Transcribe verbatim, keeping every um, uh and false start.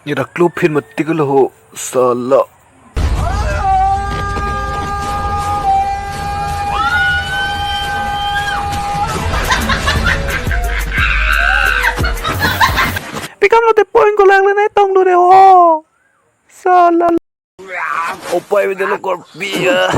Ira klo phin mati kalo ho, sala. Pi kam lote point ko lang le nai tong lo re ho. Sala. Upai bidelo korpi ya.